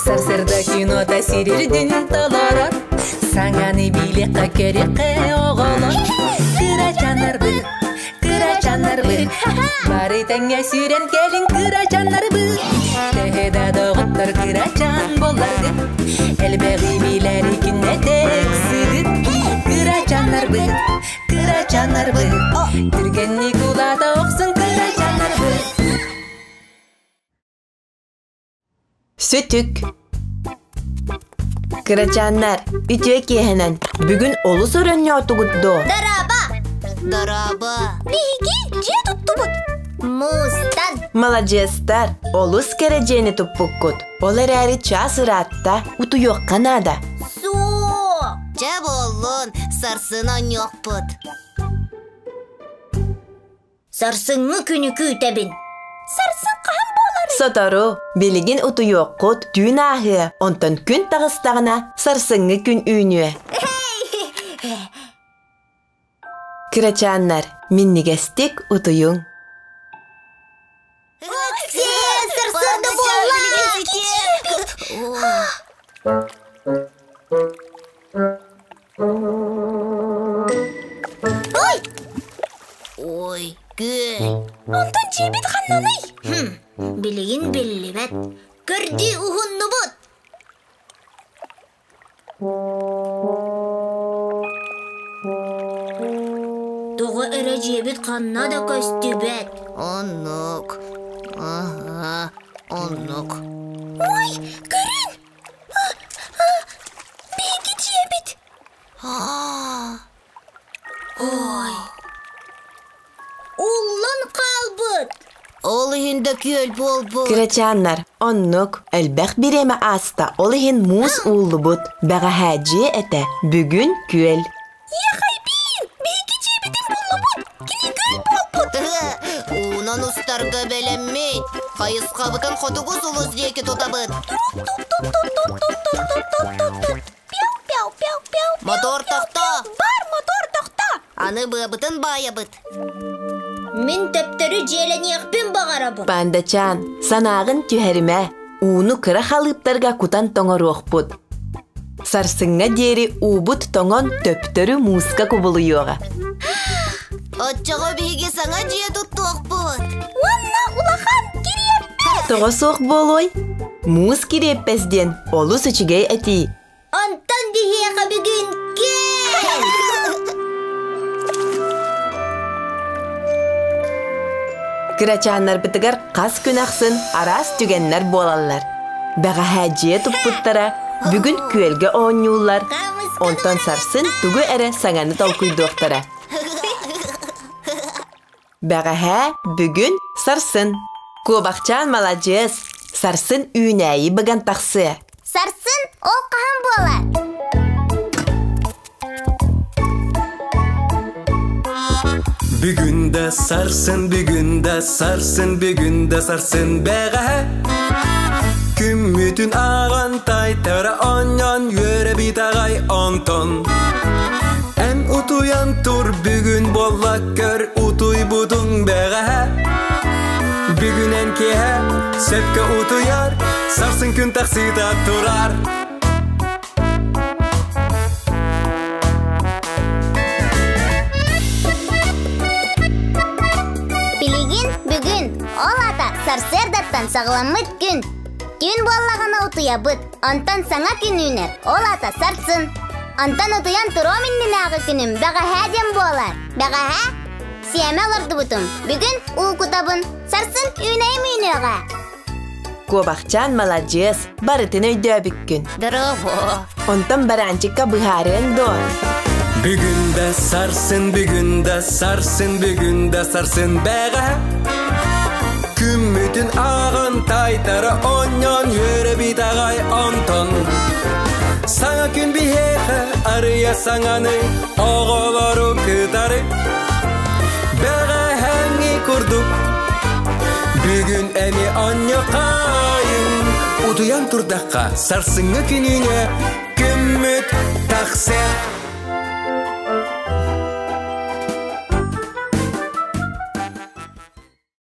Сарсырда кинота сирирдин толорор. Саҥаны билиэххэ көрүөххэ оҕолор. Кырачаннарбыт, кырачаннарбыт, бары тэҥҥэ сүүрэн кэлиҥ кырачаннарбыт. Төһө да доҕоттор кырачан буолларгыт, элбэҕи билэри күннэтэ ыксыгыт. Кырачаннарбыт, кырачаннарбыт, түргэнник улаата охсун кырачаннарбыт. Сүтүк Кырачааннар, үтүө киэһэнэн бүгүн олус өрөнньоотугут дуо? Дорообо! Дорообо! Биһиги дьиэ туттубут. Муустан! Маладьыастар, олус кэрэ дьиэни туппуккут. Ол эрээри чаас ыраатта, утуйуохха наада. Суох! Дьэ буоллун, сарсын оонньуохпут. Сарсыҥҥы күнү күүтэбин. Сарсын хаһан буоларый? Сотору, билигин утуйуоххут, түүн ааһыа, онтон күн таҕыстаҕына сарсыҥҥы күн үүнүө. Кырачааннар, минньигэстик утуйуҥ. Сарсыарда буолла! Ой! Ой, күөл. Онтон дьиэбит ханнаный? Хм, билигин биллибэт. Көрдүү уһуннубут. Тоҕо эрэ дьиэбит ханна да көстүбэт. Оннук. Аһа, оннук. Ой, көрүн! Биһиги дьиэбит. Ой. Уллан хаалбыт. Ол иһин да күөл буолбут. Кырачааннар, оннук, элбэх бириэмэ ааста, ол иһин муус ууллубут. Бэҕэһээ дьиэ этэ, бүгүн күөл. Ехайбин, биһиги дьиэбитин буллубут. Кини күөл буолбут. Уунан устарга бэлэммит. Хайысхабытын хотугу сулус диэки тутабыт. Мотор тохто! Бар, мотор тохто! Аны быабытын баайабыт. Мин төптөрү дьиэлэниэхпин баҕарабын. Пандачаан, санааҕын түһэримэ. Ууну кыра халыыптарга кутан тоҥоруохпут. Сарсыҥҥа диэри уубут тоҥон төптөрү мууска кубулуйуоҕа. Оччоҕо биһиги саҥа дьиэ туттуохпут. Уонна улахан кириэппэс! Тоҕо суох буолуой? Муус кириэппэс диэн олус үчүгэй этии. Онтон биһиэхэ бүгүн кэл! Кырачааннарбытыгар хас күн ахсын араас түгэннэр буолаллар. Бэҕэһээ дьиэ туппуттара, бүгүн күөлгэ оонньууллар, онтон сарсын тугу эрэ саҥаны толкуйдуохтара. Бэҕэһээ, бүгүн, сарсын. Куобахчаан маладьыас, сарсын үүнээйи быган тахсыа. Сарсын ол хаһан буолар? Бүгүн да сарсын, бүгүн да сарсын, бүгүн да сарсын бэҕэһээ. Күммүтүн ааҕан тайтара оонньоон үөрэбит аҕай онтон. Эн утуйан тур бүгүн буолла көр утуйбутуҥ бэҕэһээ. Бүгүн эн киэһэ сөпкө утуйар, сарсын күн тахсыыта турар. Билигин бүгүн, ол аата сарсыардаттан саҕаламмыт күн. Түүн буоллаҕына утуйабыт, онтон саҥа күн үүнэр, ол аата сарсын. Онтон утуйан туруом иннинээҕи күнүм бэҕэһээ диэн буолар. Бэҕэһээ сиэмэ олордубутум, бүгүн уу кутабын, сарсын үүнэйим үүнүөҕэ. Куобахчаан маладьыас, барытын өйдөөбүккүн. Дорообо. Онтон бараанчыкка быһаарыаҥ дуо? Бүгүн да сарсын, бүгүн да сарсын, бүгүн да сарсын бэҕэһээ. Күммүтүн ааҕан тайтара оонньоон үөрэбит аҕай онтон. Саҥа күн биһиэхэ арыйа саҥаны оҕолору кытары. Бэҕэһээҥҥи курдук бүгүн эмиэ оонньуоххайыҥ. Утуйан турдахха сарсыҥҥы күнүҥэ.